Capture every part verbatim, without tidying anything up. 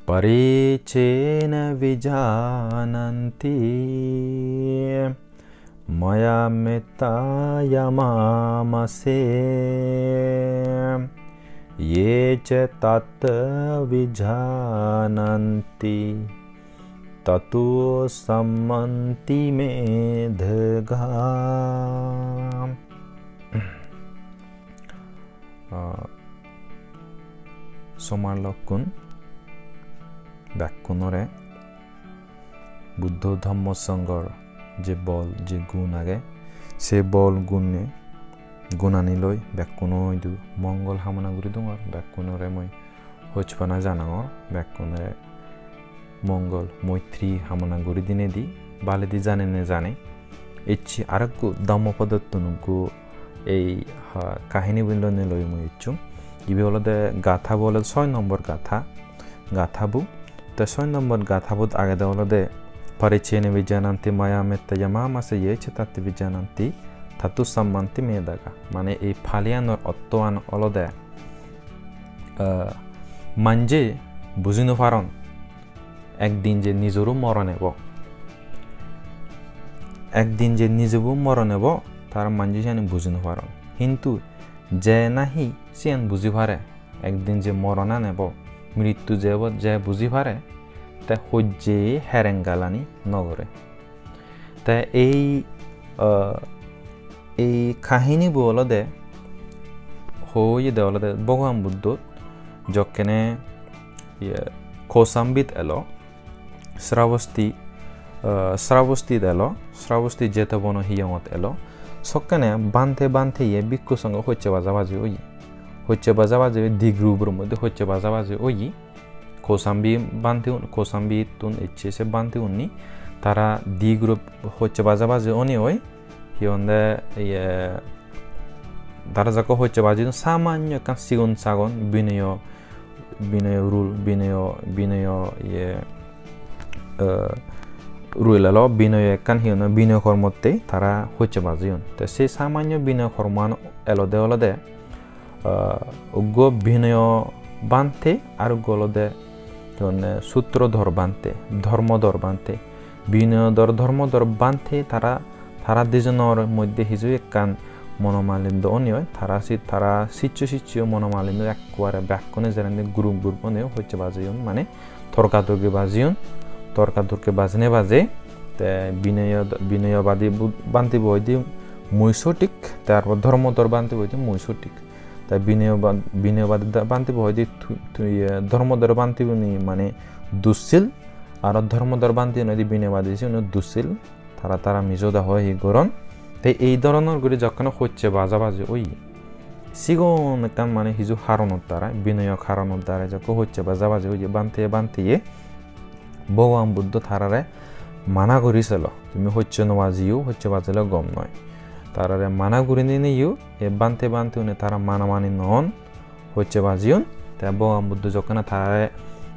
Paricena vijānanti maya mettā yamāmase. Ye ca tattha vijānanti tato sammanti medhagā. Ah, somar lokkun bekkunore Buddho Dhammo Sanghor je bol, je gun age, se bol gunne, gunani loi bekkuno idu mongol hamona guri dungor, bekkunore mui hochpana janangor, bekkunore mongol moitri hamona guri dinedi, baledi jane ne jane. Ecche arekku Dhammapadottun ekku ei ha-, kahini bu lonei loi mui ecchung. Ibe olode gatha bu olode soi nombor gatha, gatha bu. Te soi nombor gatha bot agede olode paricena vijānanti maya mettā yamāmase ye ca tattha vijānanti tato sammanti medhagā. Mane ei paliyanor ottoan olode, ah, manje buji no paron, ekdin je nijoru moron ebo. Ekdin je nijoru moron ebo, tar manje siyani buji no paron. Hintu je nahi siyan buji pare, ekdin je moronan ebo, mrittu je ebo, je buji pare, te hojje herengalani no gore. Te ei, ah, ei kahini bu olode hoyede olode Bhogoban Buddho jokkene, iye, Kosambit elo, Srabosti, ah, Srabostit elo, Srabosti Jetobono hiyongot elo, sokkene bhante bhante ye bhikkhu songho hojje baja baji oye. Hojje baja baji oye, di group or moddhe hojje baja baji oye. Kosambi bhante un-, Kosambittun ecche se bhante unni, tara di group hojje baja baji oni oi, hi honde, iye, tara jokko hojje baji dun samanyo ekkan sigon sagon binoyo, binoyo rule, binoyo, binoyo, iye, eh, rule elo, binoyo ekkan hi honde binoyo kormotte tara hojje baji un. Te se samanyo binoyo kormoan elode olode, ah, uggo Binoyo bhante, ar uggo olode hi honne Sutrodhor bhante, Dhormodhor bhante. Binoyodhor, Dhormodhor bhante tara, tara dijonor moddhe hiju ekkan monomalindo oni oi. Tara si-, tara siccho siccho monomalindo ekkubare bekkune jerende group group oni oi hojje bajeyon, mane torka torki bajeyon, torka torki bajene baje. Te Binoyo, Binoyobadi bu-, bhante bo hoide mui sotik, tarpor Dhormodhor bhante bo hoide mui sotik. Te Binoyo ba-, Binoyobadi da-, bhante bo hoide tu-, tu-, iye, Dhormodhor bhante buni mane dussil, aro Dhormodhor bhante buni hoide Binoyobadi siguno dussil, tara tara mijo da hoi hi goron. Te ei dhoronor guri jokkene hojje baja baji oye, sigon ekkan mane hiju haronot darai, binoyo haronot darai jokko hojje baja baji oye, bhante bhante ye Bhogoban Buddho tarare mana guri selo, "Tumi hojje no bajiyo, hojje bajile gom noi." Tarare mana guri nineyo, e bhante bhante une tara mana mani non, hojje bajiyon. Te Bhogoban Buddho jokkene tarare,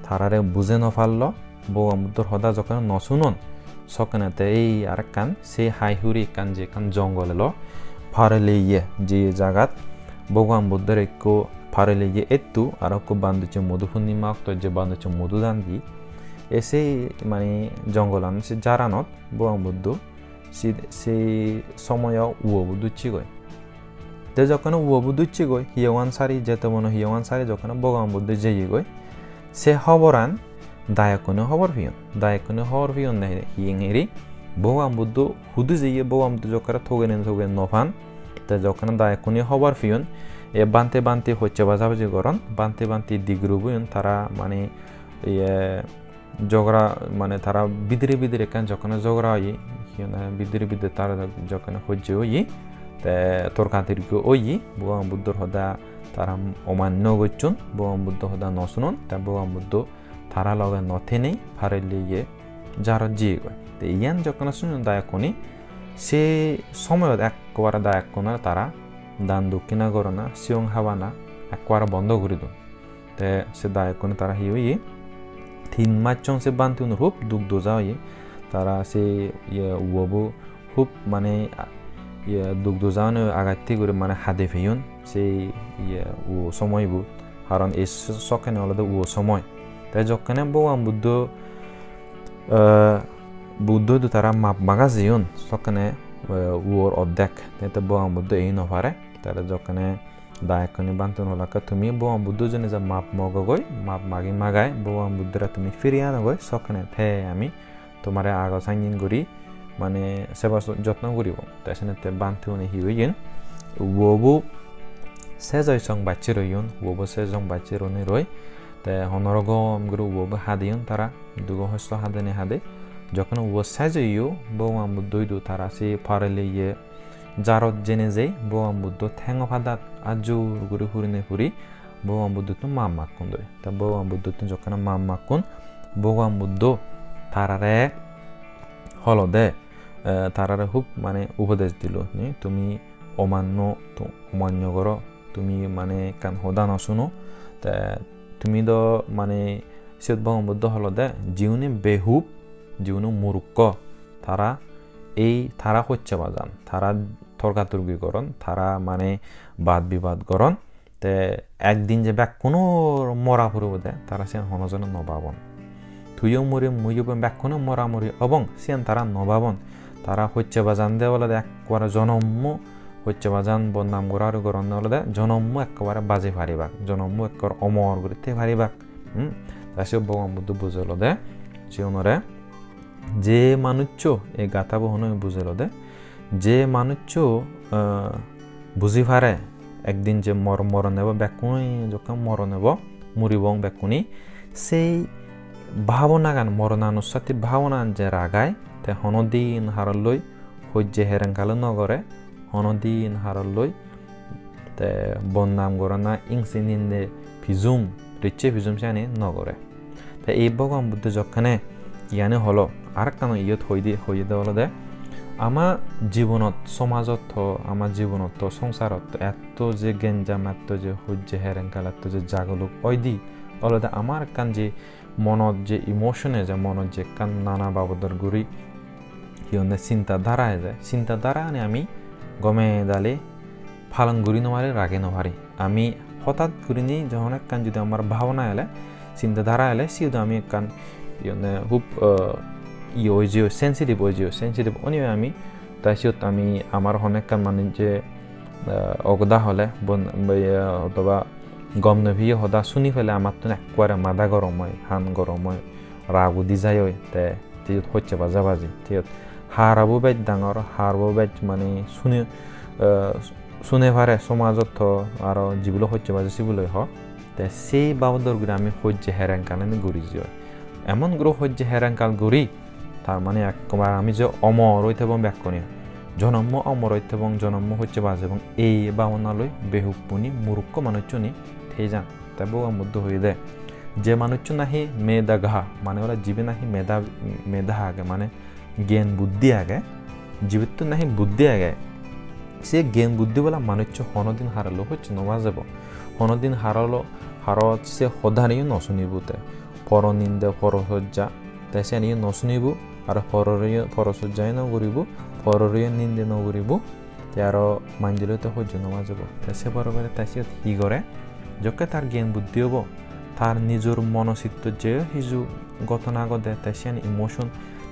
tarare buje no parlo, Bhogoban Buddhor hoda jokkene no sunon, sokkene te ei arekkan se hai hure ekkan je ekkan jongol elo, Pareleya je jagat Bhogoban Buddhor ekko Pareleya ettu, aro ekko Bandochcho Modhu Purnima okto je Bandochcho Modhu dan di, e se mane jongolan se jaranot Bhogoban Buddho se, se somoyo uobo duchchegoi. Te jokkene uobo duchchegoi, hiyongan sari, Jetobono hiyongan sari jokkene Bhogoban Buddho jeyegoi, se hoboran dayokkune hobor peyon. Dayokkune hobor peyon de hiyengeri Bhogoban Buddho hudu jeye, Bhogoban Buddho jokkene togene toge no pan. Te jokkene dayokkune hobor peyon, e bhante bhante hojje baja baji goron, bhante bhante di group oyon, tara mane iye jogora, mane tara bidire bidire ekkan jokkene jogora oye, hi honne bidire bidire tara jokkene hojje oye, te torka torki oye, Bhogoban Buddhor hoda tara omanno gocchon, Bhogoban Buddho hoda no sunon, te Bhogoban Buddho tara loge no thenei Pareleya jarot jeyegoi. Te iyan jokkene sunon dayokkune, se somoyot ekkubare dayokkunore tara dan dokkina gorana, siyong habana ekkubare bondo guri don. Te se dayokkune tara hi oye? Tin mas song se bhantegunor hub duk doja oye. Tara se iye uobo hub mane, a, iye duk doja one agatte guri mane hade peyon se iye uo somoibo. Karon ei so-, sokkene olode uo somoi. Te jokkene Bhogoban Buddho, eh, Buddho idu tara map maga jeyon, sokkene, eh, uor oddek. Te, te Bhogoban Buddho ei no pare. Tare jokkene dayokkune bhantegun holakke, "Tumi Bhogoban Buddho jene je map mogogoi, map magi magai Bhogoban Buddhore tumi firi anogoi, sokkene te ami tomare ago sanyen guri, mane, seba so-, jotno guribong." Te senette bhantegune hi oyon? Uobo sejoi song bacche royon, uobo sejoi song bacche roni roi. Te hono rogom guri uobo hadeyon tara, dugo hosto hadene hade. Jokkon uo sejoi yo, Bhogoban Buddho idu tara se parele ye jarot jene jei, Bhogoban Buddho thengo padat ajur guri purine puri Bhogoban Buddhottun map makkon doi. Te Bhogoban Buddhottun jokkene map makkon, Bhogoban Buddho tarare holode, eh, tarare hub mane upodes dilo, ni tumi omanno, tu-, omanno goro, tumi mane ekkan hoda no suno, te tumi do mane siyot Bhogoban Buddho holode, jiune behub, jiune murukko, tara ei tara hojje bajan, tara torka torki goron, tara mane bad bibad goron, te ekdin je bekkunor mora puribo de, tara siyan hono jone no babon. Tuiyo muri, muiyo be-, bekkune mora muri obong, siyan tara no babon. Tara hojje bajan de olode ekkubare jonommo hojje bajan bodnam gora guri goronne olode jonommo ekkubare baji paribak, jonommo ekkubare omor guri thei paribak. Hmm? Ta siyot Bhogoban Buddho bujolode, sigunore je manuccho, ei gathabo honoi bujolode, je manuccho, eh, buji pare, ekdin je mor-, moron ebo, bekkune jokke moron ebo, muribong bekkune, sei bhabonagan, moronanussati bhabonagan je ragai, te hono din haroloi hojje herenkalo no gore, hono din haroloi te bodnam gorana, ingse ninde pijum, ricche pijum siyani no gore. Te ei Bhogoban Buddho jokkene iyani holo, arekkano iyot hoide, hoide olode, ama jibonot, somajot to, ama jibonot to, songsarot to etto je genjam, etto je hojje herenkal, etto je jaguluk oide, olode amar ekkan je monot je emotion eje, monot je ekkan nana babodor guri hi honne sinta dhara eje, sinta dharani ami gome dale palon guri no pari, rage no pari. Ami hotat gurinei jokhon ekkan judi amar bhabona ele, sinta dhara ele, siyot ami ekkan hi honne hub, eh, iye oi jeyoi, sensitive oi jeyoi, sensitive onei ami, ta siyot ami amar hon ekkan mane je, eh, ogoda hole, bon, be, eh, otoba gom no piye hoda suni pele amattun ekkubare mada gorom oi, han gorom oi, rag udi jai oi, te, te iyot hojje baja baji, te iyot harabo bej dangor, harabo bej mane suni, eh, sune pare somajot to aro jibulo hojje baji sibulo ho. Te sei babodor guri ami hojje herenkal ani guri jeyoi. Emon guri hojje herenkal guri, tar mane ekkubare ami je omor oi thebong bekkune. Jonommo omor oi thebong, jonommo hojje bajebong, ei bhabona loi behukkune murukko manucchune thei jan. Te Bhogoban Buddho hoide, je manuccho nahi medagha, mane ole jibe nahi meda, medha age, mane gyan buddhi age, jibettun nahi buddhi age, se gyan buddhi bola manuccho honodin harolo hojje no bajebo. Honodin harolo, haro se hodaniyo no sunibo te. Poro ninde, poro sojja, te siyaniyo no sunibo, aro porore, poro sojjayo no guribo, porore ninde no guribo, te aro manjoloi te hojje no bajebo. Te se porogore te siyot hi gore? Jokke tar gyan buddhi obo, tar nijor monositto je hiju ghotona agode, te siyani emotion,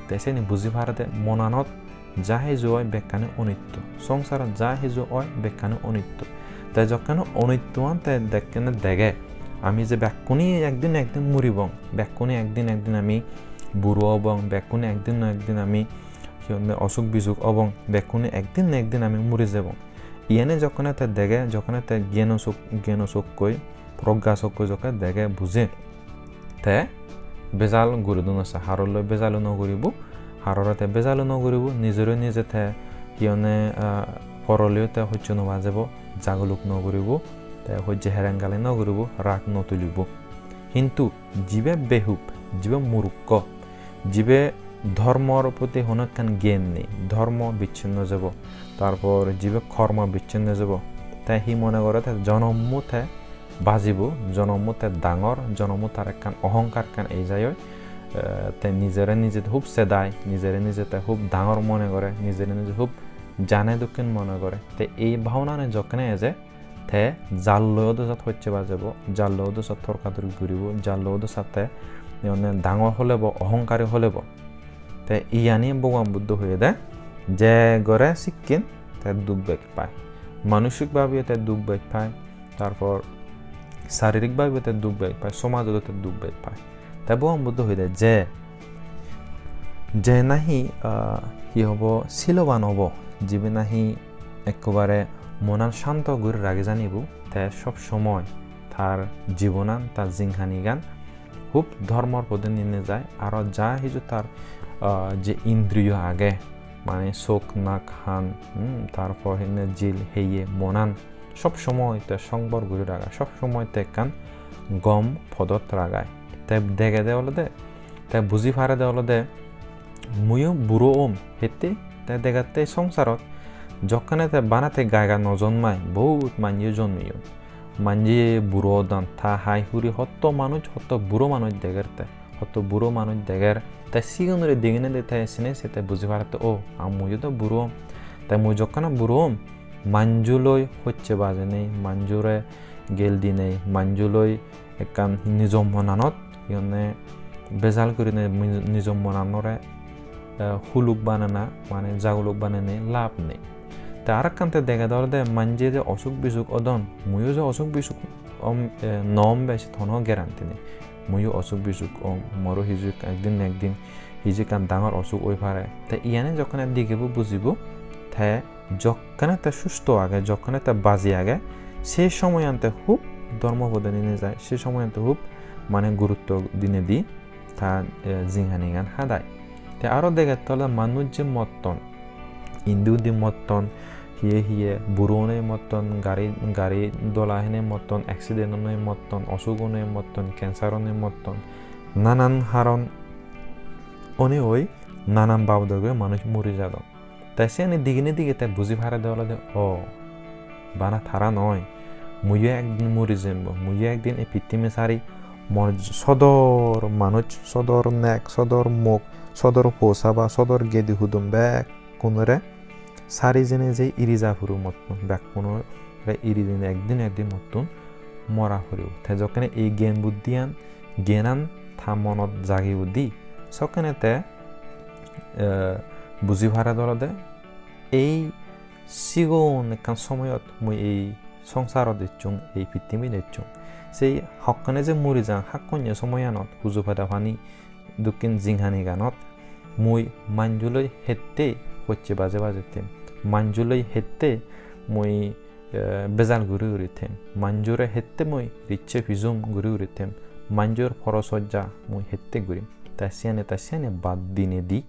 te siyani buji parede, monanot ja hiju oi bekkani onitto, songsarot ja hiju oi bekkani onitto. Te jokken onittoan te dekkene dege, ami je bekkune ekdin ekdin muribong, bekkune ekdin ekdin ami buro obong, bekkune ekdin na ekdin ami hi honne osuk bisuk obong, bekkune ekdin na ekdin ami muri jebong. Iyani jokkene te dege, jokkene te gyano sok-, gyano sokkoi, progga sokkoi jokke dege buje, te bejal guri do no sa, haroloi bejalo no guribo, harore te bejalo no guribo, nijore nije te hi honne, ah, poroloi te hojje no bajebo, jaguluk no guribo, te hojje herengali no guribo, rag no tulibo. Hintu jibe behub, jibe murukko, jibe dhormor proti hono ekkan gyan nei, dhormo bichchinno jebo, tarpor jibe kormo bichchinno jebo, te hi mone gore te jonommo te bajibo, jonommo te dangor, jonommo tar ekkan ohonkar ekkan ei jai oi, eh, te nijere nije hub sedai, nijere nije te hub dangor mone gore, nijere nije hub jane dokken mone gore. Te ei bhabonani jokkene eje, te jalloi odo sat hocche bajebo, jalloi odo sat torkadori guribo, jalloi odo sat te, hi honne, dangor holebo, ohonkari holebo. Te iyani Bhogoban Buddho hoyede, je gore sikken te duk bej pai. Manosik bhabeyo te duk bej pai, tarpor saririk bhabeyo te duk bej pai, somajot te duk bej pai. Te Bhogoban Buddho hoyede je, je nahi, ah, hi hobo, siloban obo, jibe nahi ekkobare monan shanto guri rage janibo, te sob somoy tar jibonan, tar jinghanigan hub dhormor pode ninei jai, aro ja hiju tar, ah, je indriyo age, mane sok, nak, han, hmm, tarpor hinne jil, heye, monan, sob somoy te songbor guri ragai, sob somoy te ekkan gom podot ragai. Te degede olode, te buji parede olode, muiyo buro om, hitte te degatte songsarot jokkene te bana te gai gai no jonmai, bohut manje jonmiyon. Manje buro odon, ta hai hure hotto manuj, hotto buro manuj deger te, hotto buro manuj deger. Te sigunore deginede te sine se te buji parette, "O, a muiyo do buro om." Te mui jokkene buro om, manjuloi hocche baje nei, manjore gel dinei, manjuloi ekkan nijo monanot, hi honne, bejal gurinei mi-, nijo monanore, eh, huluk banana, mane jaguluk bananei lab nei. Te arekkan te degede olode manje je osuk bisuk odon, muiyo je osuk bisuk om, eh, no om be, se hono guarantee nei. Muiyo osuk bisuk om, moro hiju ek-, ekdin na ekdin hiju ekkan dangor osuk oi pare. Te iyani jokkene digebo bujibo, te jokkene te susto age, jokkene te baji age, se somoyan te hub dhormo pode ninei jai, se somoyan te hub mane gurutto dinei di ta, eh, jinghanigan hadai. Te aro degette olode manuj je motton, indi undi motton, hiye hiye buro onei motton, gari, gari dola henei motton, accident onei motton, osuk onei motton, cancer onei motton, nanan haron onei oi nanan babodor guri manuj muri jadon. Te siyani digine dige te buji parede olode, "O, bana tara noi, muiyo ekdin muri jembo, muiyo ekdin ei pittimi sari, mor sodor manuj, sodor nek, sodor mok, sodor po saba, sodor gedi hudum bekkunore sari jeinei je iri ja puribo mottun, bekkunore iri dinei ekdin ekdin mottun mora puribo." Te jokkene ei gyan buddhiyan, gyanan ta monot jagibo di, sokkene te, eh, buji parede olode ei sigon ekkan somoyot mui ei songsarot ecchung, ei pittimit ecchung. Sei hokkene je muri jang hakkonye somoyanot huju pada pani dokken jinghaniganot mui manjuloi hette hocche baje baje them, manjuloi hette mui, eh, bejal guri guri them, manjore hette mui ricche pijum guri guri them, manjor porosojja mui hette gurim. Te siyani, te siyani bad dinei di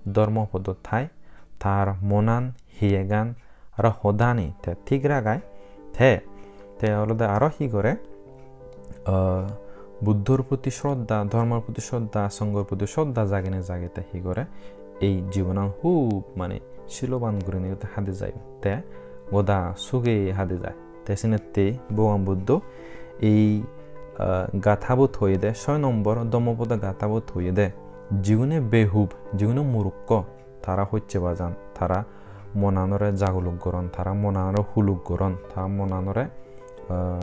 dhormo podot thai, tar monan, hiyegan, aro hodani te thik ragai. Te, te olode aro hi gore, ah, Buddhor proti shraddha, dhormor proti shraddha, songhor proti shraddha jaginei jagi te hi gore, ei jibonan hub mane siloban gurinei te hade jai, te goda suge hade jai. Te sinette Bhogoban Buddho ei, ah, gathabot hoyede, soi nombor Dhammapada gathabot hoyede, jigune behub, jigune murukko, tara hocche bajan, tara monanore jaguluk goron, tara monanore huluk goron, tara monanore, ah,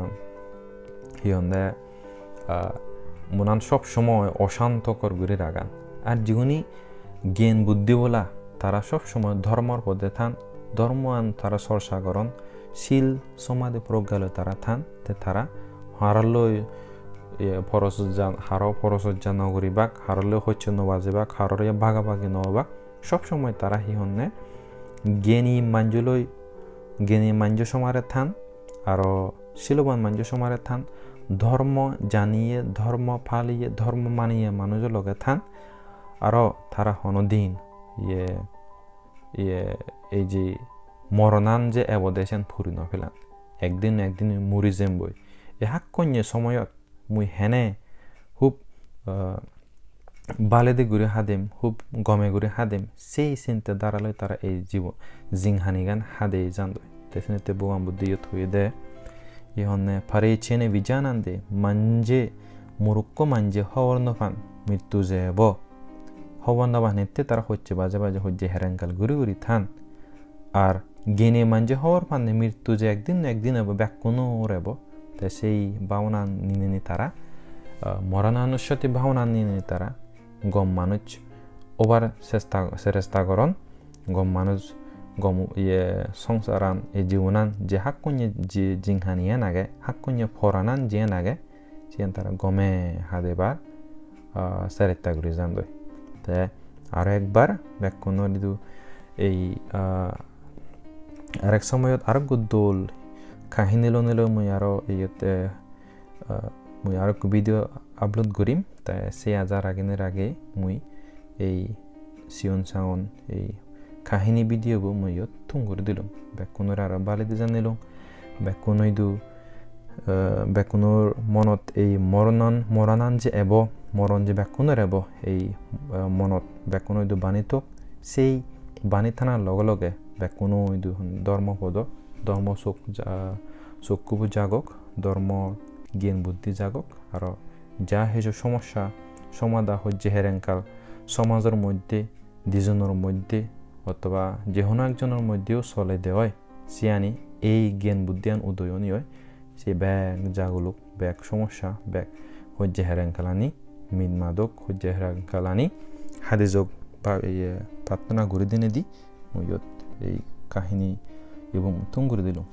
hi honde, ah, monan sob somoy oshantokor guri ragan. Ar jiguni gyan buddhi bola, tara sob somoy dhormor pode than, dhormoan tara chorcha goron, sil, somadhi, progga loi tara than, te tara haroloi, ye, porosojja, haro porosojja no guribak, haroloi hocche no bajibak, harore bagabagi no obak, sob somoy tara hi honne, gyani manjoloi, gyani manjo somare than, aro siloban manjo somare than, dhormo janiye, dhormo paliye, dhormo maniye manujo loge than, aro tara hono din, ye, ye, ei je moronan je ebode sen puri no pelan. Ekdin na ekdin muri jemboi. E hakkonye somoyot mui hene hub, ah, baledi guri hadem, hub gome guri hadem, sei sinte dara loi tara ei jibo-, jinghanigan hadei jandoi. Te sinette Bhogoban Buddho iyot hoyede, hi honne, "Pare ce ne vijananti, manje, murukko manje hobor no pan, mrittu je ebo." Hobor no pan hitte tara hocche baje baje hocche herengal guri guri than. Ar Gene manje hobor pande mrittu je ekdin na ekdin ebo, bekkunor ebo. Te sei bhabonan ninei tara, ah, morananussoti bhabonan ninei tara gom manuj obar sesta, seresta goron. Gom manuj, gom, iye, songsaran, ei jibonan je hakkunye je jinghaniyan age, hakkunye poranan jiyan age, siyan tara gome hadebar, ah, seresta guri jandoi. Te aro ekbar bekkunor idu ei, ah, arek somoyot arokko dol kahini lonei loi mui aro iyot, eh, ah, mui arokko video upload gurim. Te se aja raginei ragei mui ei sigon sagon ei kahini video bo mui iyot thum guri dilung. Bekkunore aro baledi janilung. Bekkun idu, eh, bekkunor monot ei moronan, moranan je ebo, moron je bekkunor ebo, ei, eh, monot bekkun idu bani thok. Sei bani thanar loge loge bekkun idu dhormo podo, dhormo sok ja-, sokkubo jagok, dhormo gyan buddhi jagok, aro ja hissu somossa somada hojje herenkal somajor moddhe, dijonor moddhe, othoba je hono ekjonor moddheo solede oi, siyani ei gyan buddhiyan udoyoni oi, se bek jaguluk, bek somossa, bek hojje herenkalani mit madok, hojje herenkalani hadi jok ba-, iye, prarthona guri dinedi mui iyot ei kahini ibo mui thum guri dilung.